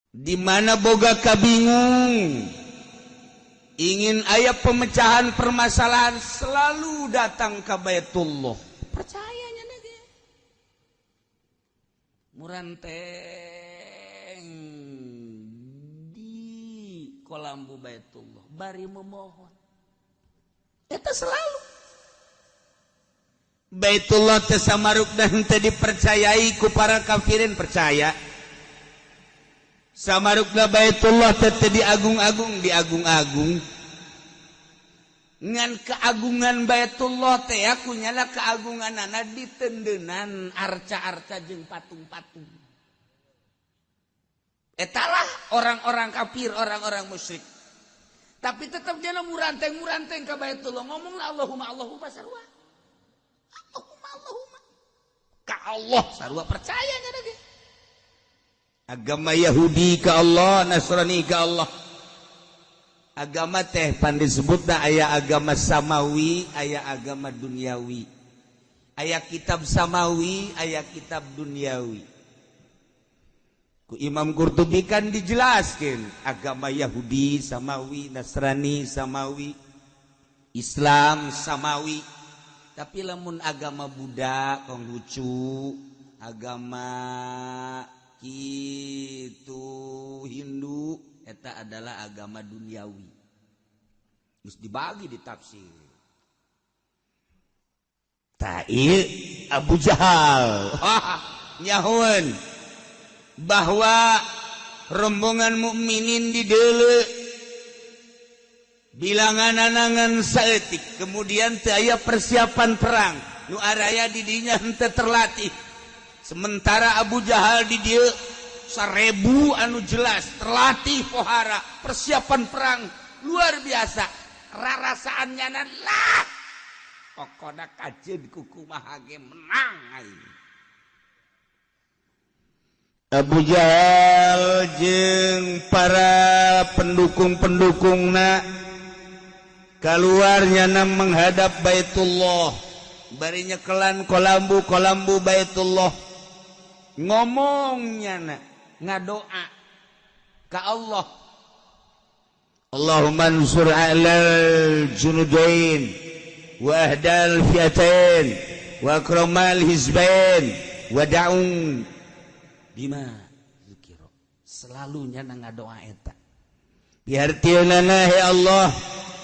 Di mana boga kabingung ingin aya pemecahan permasalahan selalu datang ke Baitullah. Percayanya lagi muranteng di kolambu Baitullah bari memohon eta selalu Baitullah teh samaruk dan teu dipercayai ku para kafirin, percaya. Samarukna Baitullah teh teu diagung-agung, diagung-agung. Ngan keagungan Baitullah teh aku nyala keagunganana ditendenan arca-arca jeung patung-patung. Etalah orang-orang kafir, orang-orang musyrik. Tapi tetap jana muranteng-muranteng ka Baitullah, ngomonglah Allahumma Allahumma sarua. Allahumma Allahumma. Ka Allah sarua percaya nya ge. Agama Yahudi ke Allah, Nasrani ke Allah. Agama teh pan disebutna aya agama samawi, aya agama duniawi. Aya kitab samawi, aya kitab duniawi. Ku Imam Qurtubi kan dijelaskan agama Yahudi samawi, Nasrani samawi, Islam samawi. Tapi lamun agama Buddha, Konghucu, agama kitu Hindu, eta adalah agama duniawi. Terus dibagi di tafsir. Tah ieu Abu Jahal nyahoeun bahwa rombongan mukminin di deuleu bilangan ngan saeutik, kemudian teu aya persiapan perang, nu araya di dinya henteu terlatih, sementara Abu Jahal di dieu 1000 anu jelas terlatih pohara persiapan perang luar biasa. Rarasaannya lah pokoknya kajeun kukumaha ge menang aing. Abu Jahal jeung para pendukung-pendukungna keluarnya na menghadap Baitullah, bari nyekelan kolambu kolambu Baitullah, ngomongnya na ngadoa ka Allah, Allahumma ansur alal junudain wa ahdal fiatain wa akramal hizbain wa da'un bima zikiro. Selalu nya ngadoa eta pihartieunana, he Allah,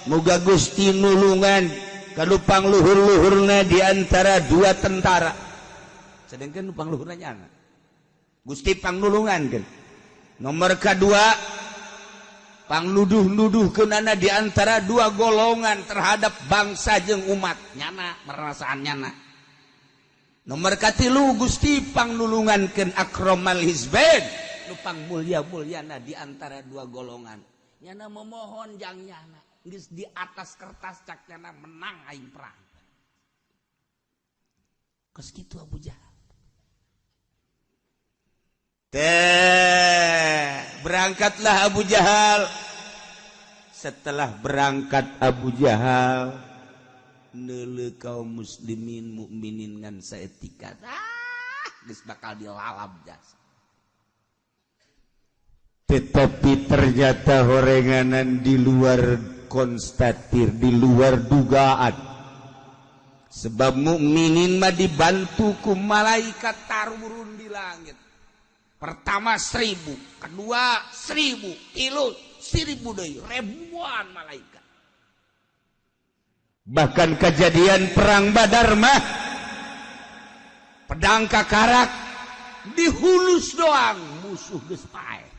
muga Gusti nulungan ka nu pangluhur-luhurna di antara dua tentara, sedangkan nu pangluhurna nyana Gusti pangnulungan kan. Nomor kedua, pangnuduh-nuduhkeunana di antara dua golongan terhadap bangsa jeung umat nyana merasaan nyana. Nomor katilu, Gusti pangnulungankeun akromal hizbain, nu pangmulia-muliana di antara dua golongan. Nyana memohon jang nyana geus di atas kertas, cak nyana menang aing perang. Kos kitu Abu Jahal teh. Berangkatlah Abu Jahal. Setelah berangkat Abu Jahal neuleu kaum muslimin mukminin ngan saetika, ah geus bakal dilalap jasa. Tetapi ternyata horenganan di luar konstatir, di luar dugaan, sebab mukminin mah dibantu ku malaikat tarurun di langit. Pertama 1000, kedua 1000, tilu 1000 deui, ribuan malaikat. Bahkan kejadian perang Badar mah pedang kakarak dihulus doang, musuh geus paeh.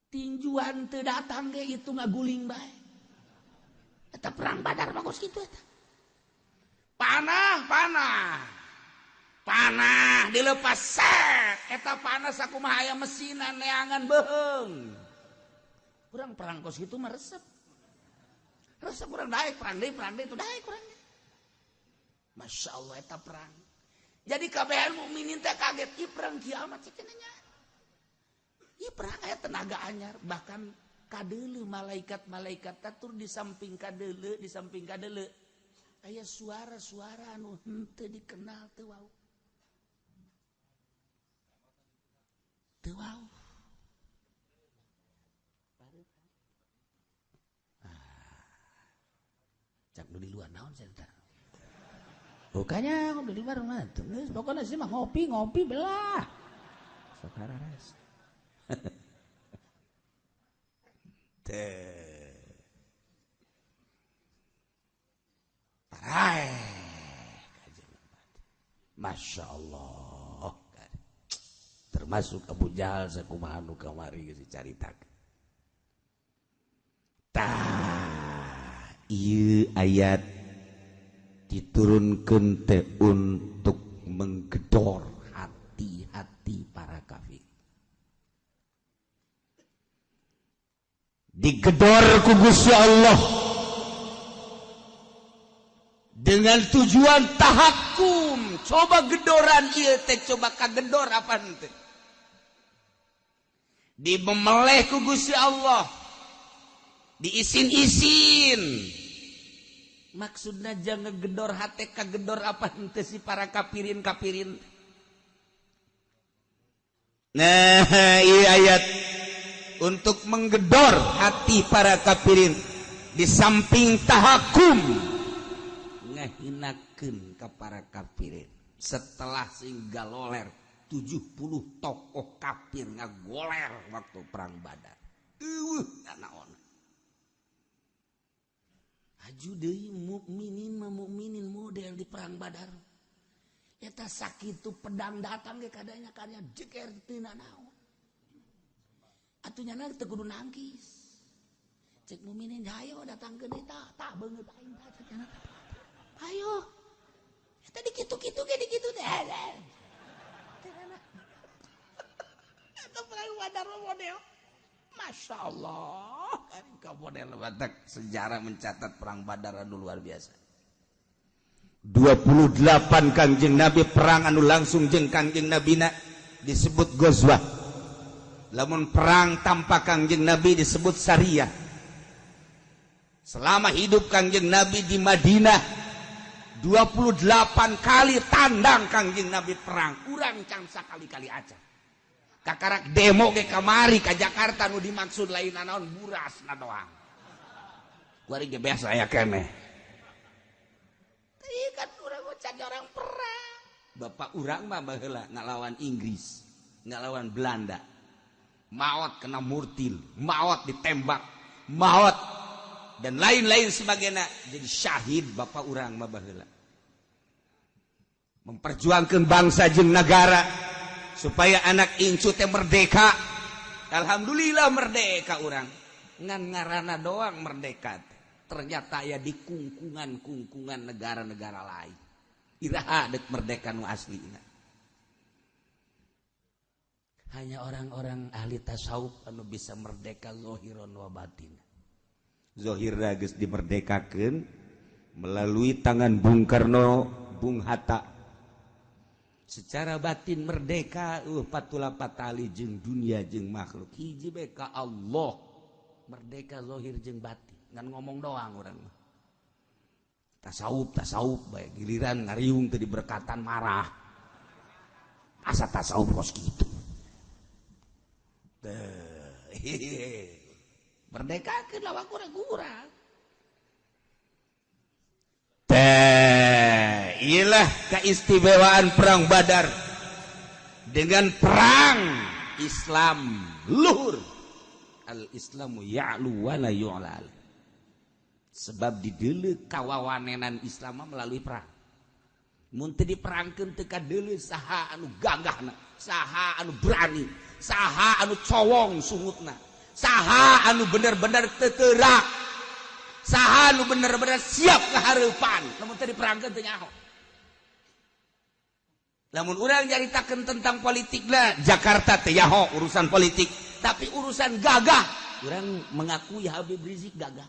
Tinjuan teu datang ge itu ngaguling bae. Eta perang Badar mah kos kitu eta. Panah, panah. Panah dilepas set, eta panah sakumaha aya mesinan neangan beuheung. Kurang perang kos kitu mah resep. Resep kurang daek perang deui itu daek kurang. Masya Allah eta perang. Jadi kabehan mukminin teh kaget, ieu perang kiamat cenah nya. Ieu perang aya tenaga anyar, bahkan kadeuleu malaikat-malaikat tatur di samping kadeuleu, di samping kadeuleu. Aya suara-suara anu henteu dikenal teu wau. Teu wau. Cak nu di luar naon cerita. Bukannya di luar mah geus pokona sih mah ngopi-ngopi belah. Sok hararas. Teh. Paraeh. Masya Allah. Termasuk Abu Jahal sakumaha nu kamari geus dicaritakeun. Tah, ieu ayat diturunkeun teh untuk menggedor hati-hati para kafir. Digedor ku Gusti Allah dengan tujuan tahakum. Coba gedoran ieu teh, coba kagedor apa henteu. Dimemeleh ku Gusti Allah, diisin-isin. Maksudna jangan gedor hate kagedor apa henteu si para kafirin-kafirin. Nah, ieu ayat untuk menggedor hati para kafirin di samping tahakum ngahinakeun ka para kafirin. Setelah sing galoler 70 tokoh kafir ngagoler waktu perang Badar. Eueuh naon. Aju deui mukminin mah mukminin model di perang Badar. Eta sakitu pedang datang ge kadanya kanya jeger teu nanaon. Atuh nyana teu kudu nangkis. Cek mukminin hayo datang ke deui tah tah beungeut aing tah cek nyana. Ayo. Eta dikitu-kitu ge dikitu teh. Eta perang Badar model. Masya Allah, kan model batak sejarah mencatat perang Badar anu luar biasa. 28 Kangjeng Nabi perang anu langsung jeung Kangjeng Nabina disebut Ghazwah. Lamun perang tanpa Kangjeng Nabi disebut Sariyah. Selama hidup Kangjeng Nabi di Madinah 28 kali tandang Kangjeng Nabi perang, kurang can sakali-kali aja. Kakarak demo ke kamari ka Jakarta nu dimaksud lain naon buras na doang. Kuari ge biasa aya keneh. Teuing kan urang can orang perang. Bapak urang mah baheula ngalawan Inggris, ngalawan Belanda. Maot kena murtil, maot ditembak, maot dan lain-lain sebagainya. Jadi syahid bapak urang mah baheula. Memperjuangkan bangsa jeung negara supaya anak incu teh merdeka. Alhamdulillah merdeka urang. Ngan ngaranna doang merdeka. Ternyata ya di kungkungan-kungkungan negara-negara lain. Iraha dek merdeka nu aslina. Hanya orang-orang ahli tasawuf anu bisa merdeka zahiran wa batin. Zahirna geus dimerdekakeun melalui tangan Bung Karno, Bung Hatta. Secara batin merdeka, patula patali jeung dunia jeung makhluk. Hiji bae ka Allah. Merdeka zahir jeung batin. Ngan ngomong doang urang mah. Tasawuf tasawuf bae giliran ngariung teu diberkatan marah. Asa tasawuf kos kitu. Merdekakeun lawan kurang-kurang. Teh, iyalah keistimewaan perang Badar dengan perang Islam luhur. Al-Islamu ya'lu wa la yu'la. Sebab dideuleu kawawanenan Islam melalui perang. Mun teu diperangkeun teu kadeuleu saha anu gagahna, saha anu berani, saha anu cowong sungutna, saha anu bener-bener teu saha anu bener-bener siap kehareupan. Lamun teu diperangkeun teu nyaho. Lamun urang nyaritakeun tentang politikna Jakarta teu nyaho urusan politik, tapi urusan gagah urang mengakui Habib Rizik gagah.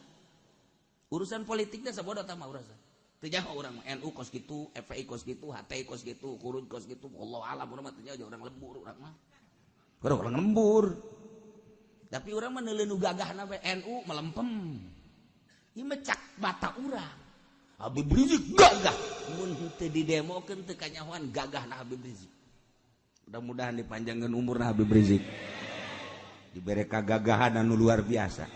Urusan politiknya sabodo tah mah urusan. Teu nyaho urang NU kos kitu, FPI kos kitu, HTI kos kitu, Kurun kos kitu, wallahu alam urang mah teu nyaho urang lembur urang mah. Urang lembur. Tapi urang mah neuleuh nu gagahna bae NU melempem. Ieu mah cak mata urang. Habib Rizik gagah. Mun henteu didemokeun teu kanyahoan gagahna Habib Rizik. Mudah-mudahan dipanjangkan umur Habib Rizik. Dibere kagagahan anu luar biasa.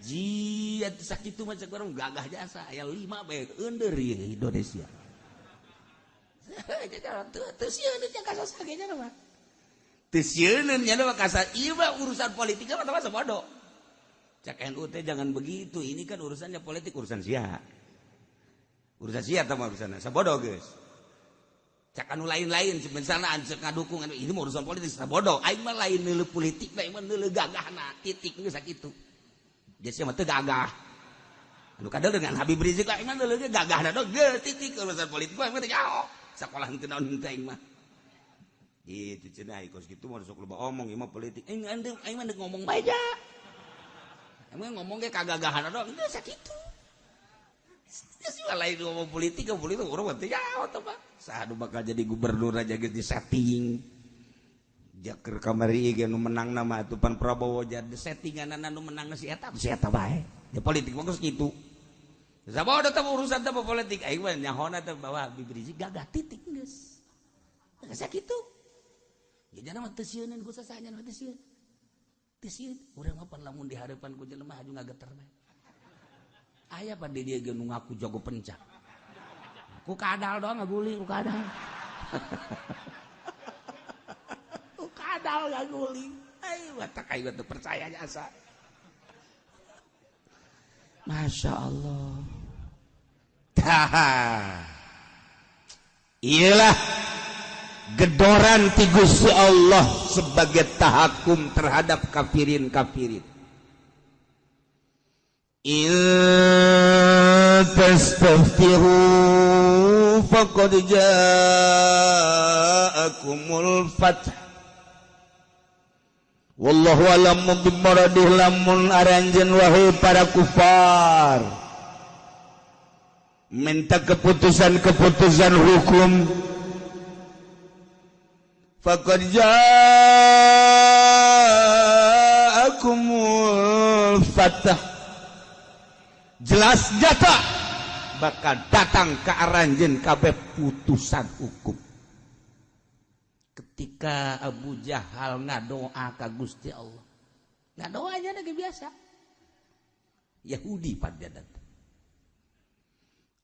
Jia sakitu mah cek urang gagah jasa aya 5 bae eundeur ieu Indonesia. Teu sieun teh kasasa ge nya mah. Teu sieun nya mah kasar ieu mah urusan politik mah masa bodoh. Cak NU teh jangan begitu, ini kan urusannya politik urusan sia. Urusan sia tah mah urusanna sabodo geus. Cak anu lain-lain misalnya cek ngadukung ini mah urusan politik sabodo. Aing mah lain neuleuh politik, aing mah neuleuh gagahna titik geus sakitu. Jadi mah teu gagah. Anu kadal dengan Habib Rizik lah aing mah neuleuh gagahna dong geus titik urusan politik mah teu nyaho. Sakolah henteu naon henteu aing mah. Itu cenah kos kitu mah sok loba omong ieu mah politik. Aing mah ngomong bae ja. Emang ngomong ge kagagahan dong geus sakitu. Geus lain ngomong politik, politik urang mah teu nyaho teh Pak. Saha nu bakal jadi gubernur aja geus disetting. Jaker kamari ge nu menang nama atuh pan Prabowo jadi settinganana nu menang si eta, si eta bae. Ya politik mah geus kitu. Sabodo teh urusan teh politik aing mah nyahona teh bahwa Habib Rizik gagah titik geus. Geus sakitu. Ya jangan mah teu sieuneun ku sasanya mah teu sieun. Teu sieun urang mah pan lamun di hareupan ku jelema haju ngageter bae. Aya pan di dieu ge nu ngaku jago pencak. Ku kadal doang ngaguling ku kadal. Ku kadal ngaguling. Ayo batak aing teu percaya jasa. Masya Allah. Tah. Iyalah gedoran ti Gusti Allah sebagai tahakum terhadap kafirin-kafirin. In tastaftihu faqad ja'akumul fath. Wallahu a'lamu bimaradih lamun aranjeun wahai para kufar minta keputusan-keputusan hukum faqad ja'akumul fath, jelas nyata bakal datang ke aranjeun kabeh putusan hukum. Ketika Abu Jahal ngadoa ka Gusti Allah, ngadoanya lagi biasa Yahudi pada datang.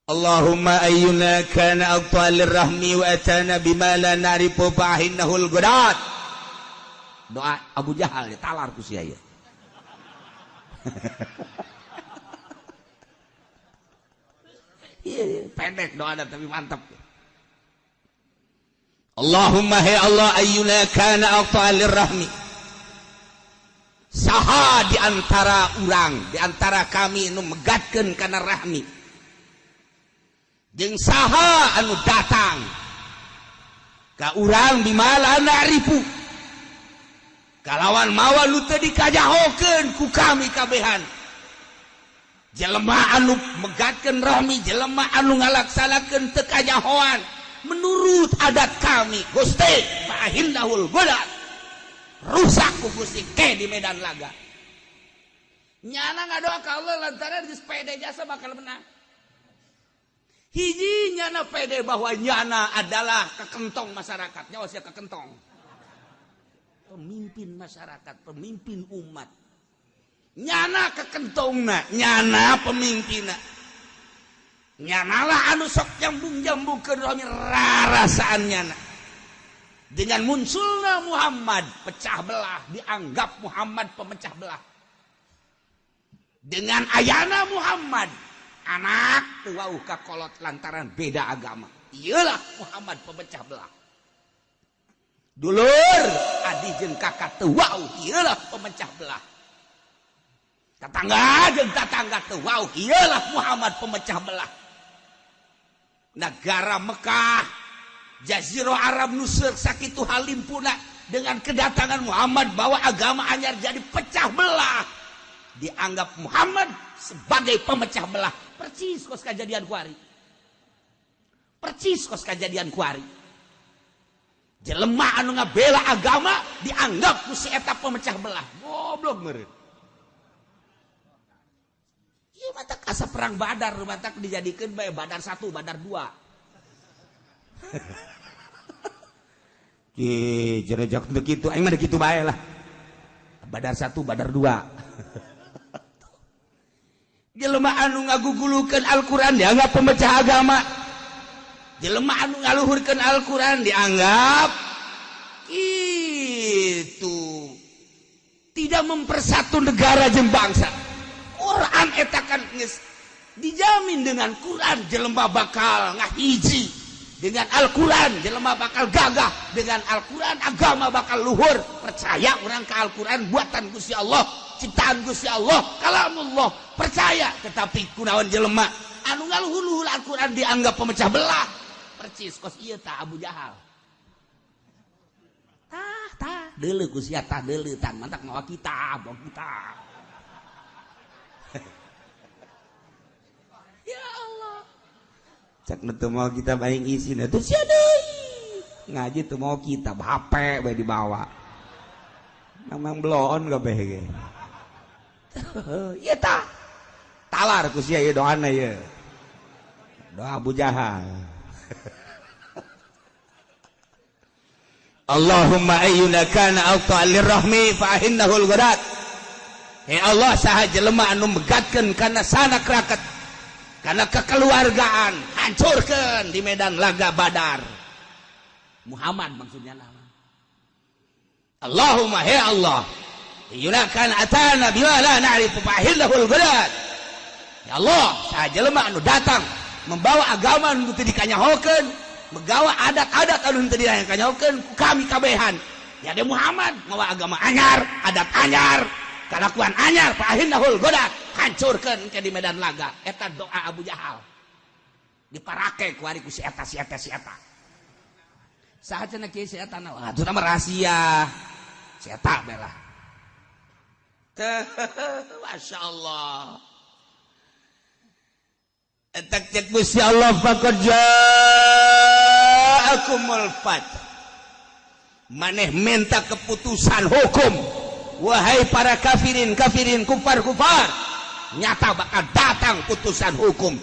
Allahumma ayyuna kana aqtalir rahmi wa atana bima la na'rifu fa'innahul gudat. Doa Abu Jahal ditalar ku sia ieu. Iya, pendek doa tapi mantap. Allahumma hay Allah ayyuna kana aqtalir rahmi. Saha di antara urang, di antara kami nu megatkeun kana rahmi. Jeung saha anu datang ka urang bimala na'rifu. Kalawan mawa nu teu dikajahokeun ku kami kabehan. Jelema anu megatkeun rahmi, jelema anu ngalaksanakeun teu kajahoan menurut adat kami, Gusti fa'ahillahul gulat, rusak ku Gusti ke di medan laga. Nyana ngadoa ka Allah lantaran geus pede jasa bakal menang. Hiji nyana pede bahwa nyana adalah kekentong masyarakat, nyawa sia kekentong. Pemimpin masyarakat, pemimpin umat. Nyana kekentongna, nyana pemimpinna. Nyanalah anu sok jambung-jambungkeun romi rarasaan nyana. Dengan munculnya Muhammad pecah belah, dianggap Muhammad pemecah belah. Dengan ayana Muhammad anak teu wauh ka kolot lantaran beda agama. Iyalah Muhammad pemecah belah. Dulur adi jeung kakak teu wauh, iyalah pemecah belah. Tetangga jeung tetangga teu wauh, iyalah Muhammad pemecah belah. Negara Mekah, Jazirah Arab nuseur sakitu halimpuna dengan kedatangan Muhammad bawa agama anyar jadi pecah belah. Dianggap Muhammad sebagai pemecah belah. Percis kos kejadian kuari. Percis kos kejadian kuari. Jelema anu ngabela agama dianggap ku si eta pemecah belah. Goblok meureun. Ieu mah asa perang Badar, matak dijadikeun bae Badar 1, Badar 2. Ki jerejak teu kitu, aing mah kitu bae lah. Badar 1, Badar 2. Jelema anu ngagugulukeun Al-Qur'an dianggap pemecah agama. Jelema anu ngaluhurkeun Al-Qur'an dianggap itu tidak mempersatu negara jeung bangsa. Quran eta kan geus dijamin dengan Quran jelema bakal ngahiji, dengan Al-Quran jelema bakal gagah, dengan Al-Quran agama bakal luhur. Percaya orang ke Al-Quran buatan Gusti Allah, ciptaan Gusti Allah, kalamullah, percaya. Tetapi kunaon jelema anu ngaluhur-luhur Al-Quran dianggap pemecah belah. Percis kos ieu tah Abu Jahal. Tah tah deuleu ku sia tah deuleu tah mantak mawa kitab, mawa kitab. Ya Allah. Cak nu teu mawa kitab aing isina teu sia deui. Ngaji teu mawa kitab, HP bae dibawa. Memang bloon kabeh ge. Ieu tah. Talar ku sia ieu doana ieu. Doa Abu Jahal. Allahumma ayyuna kana aqta lirrahmi fa ahinnahu al-ghadat. He Allah, saha jelema anu megatkeun kana sanak raket, kana kekeluargaan, hancurkeun di medan laga Badar. Muhammad maksudnya nama. Allahumma he Allah, ayyuna kana atana bima la na'rifu fa ahinnahu al-ghadat. Ya Allah, saha jelema anu datang membawa agama anu teu dikanyahokeun, megawa adat-adat anu teu dikanyahokeun ku kami kabehan. Ya de Muhammad mawa agama anyar, adat anyar, kalakuan anyar, fa ahinnahul ghadat, hancurkeun ke di medan laga. Eta doa Abu Jahal. Diparake ku ari ku si eta si eta si eta. Saha cenah kieu si eta na? Atuh mah rahasia. Si eta bae lah. Masya Allah. Eta cek Gusti Allah faqad ja'akumul fath. Maneh minta keputusan hukum. Wahai para kafirin, kafirin, kufar, kufar. Nyata bakal datang putusan hukum.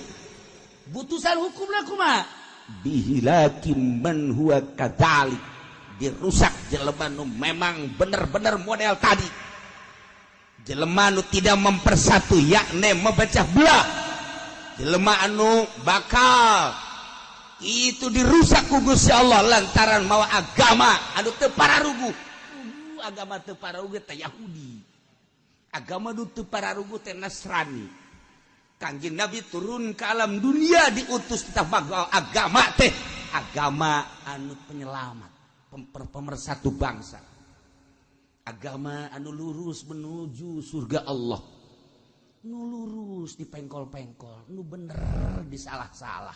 Putusan hukum lah kumaha? Bihilaki man huwa kadzalik. Dirusak jelema nu memang bener-bener model tadi. Jelema nu tidak mempersatu, yakni memecah belah. Jelema anu bakal itu dirusak ku Gusti Allah lantaran mawa agama anu teu pararuguh. Agama teu pararuguh teh Yahudi. Agama nu teu pararuguh teh Nasrani. Kangjeng Nabi turun ke alam dunia diutus tetap agama teh agama anu penyelamat, pemersatu bangsa. Agama anu lurus menuju surga Allah. Nu lurus di pengkol-pengkol, nu bener di salah-salah.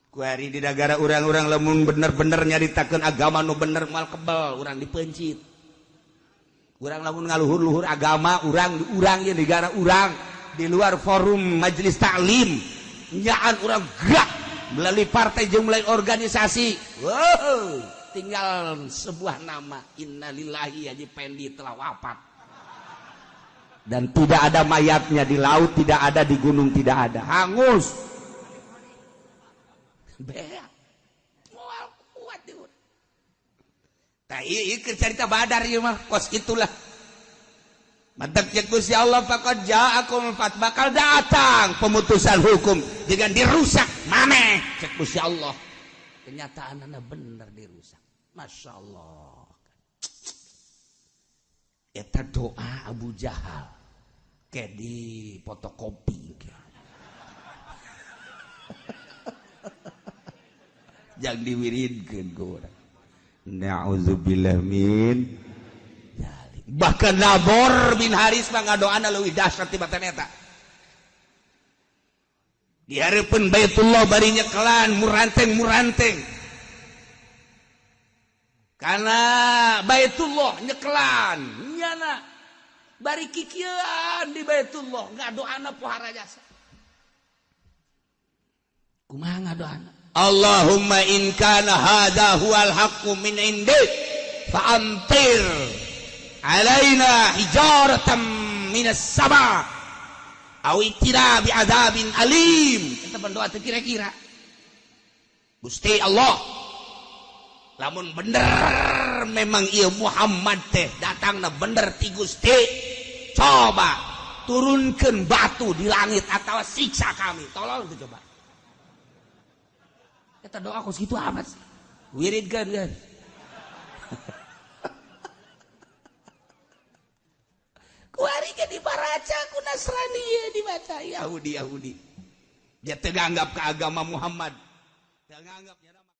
Ku hari di negara urang-urang lamun bener-bener nyaritakeun agama nu bener moal kebel, urang dipencit. Urang lamun ngaluhur-luhur agama urang urang ye negara urang di luar forum majelis taklim, nyaan urang gerak melalui partai jeung melalui organisasi. Wow, tinggal sebuah nama, innalillahi Haji Pendi telah wafat. Dan tidak ada mayatnya di laut, tidak ada di gunung, tidak ada. Hangus. Beak. Moal kuat di urang. Tah ieu cerita Badar ieu mah kos itulah. Mantak cek Gusti Allah faqad ja'akum fat, bakal datang pemutusan hukum dengan dirusak maneh cek Gusti Allah. Kenyataanna bener dirusak. Masya Allah. Eta doa Abu Jahal kayak di fotokopi. Jangan diwiridkeun ku urang. Na'udzubillah min dzalik. Bahkan Nabor bin Haris mah ngadoana leuwih dahsyat tibatan eta. Di hareupeun Baitullah bari nyekelan muranteng-muranteng. Karena Baitullah nyekelan nyana bari kikieuan di Baitullah ngadoana pohara jasa. Kumaha ngadoana? Allahumma in kana hadza huwal haqqu min indik fa amtir alaina hijaratan minas sama aw itina bi adzabin alim. Eta berdoa teu kira-kira. Gusti Allah, Lamun bener memang ieu Muhammad teh datangna bener ti Gusti, coba turunkan batu di langit atau siksa kami. Tolong tuh coba. Kita doa kok segitu amat sih. Wirid kan kan. Kuari ke diparaca ku Nasrani ya dibaca Yahudi Yahudi. Dia teu nganggap ke agama Muhammad. Teu nganggap.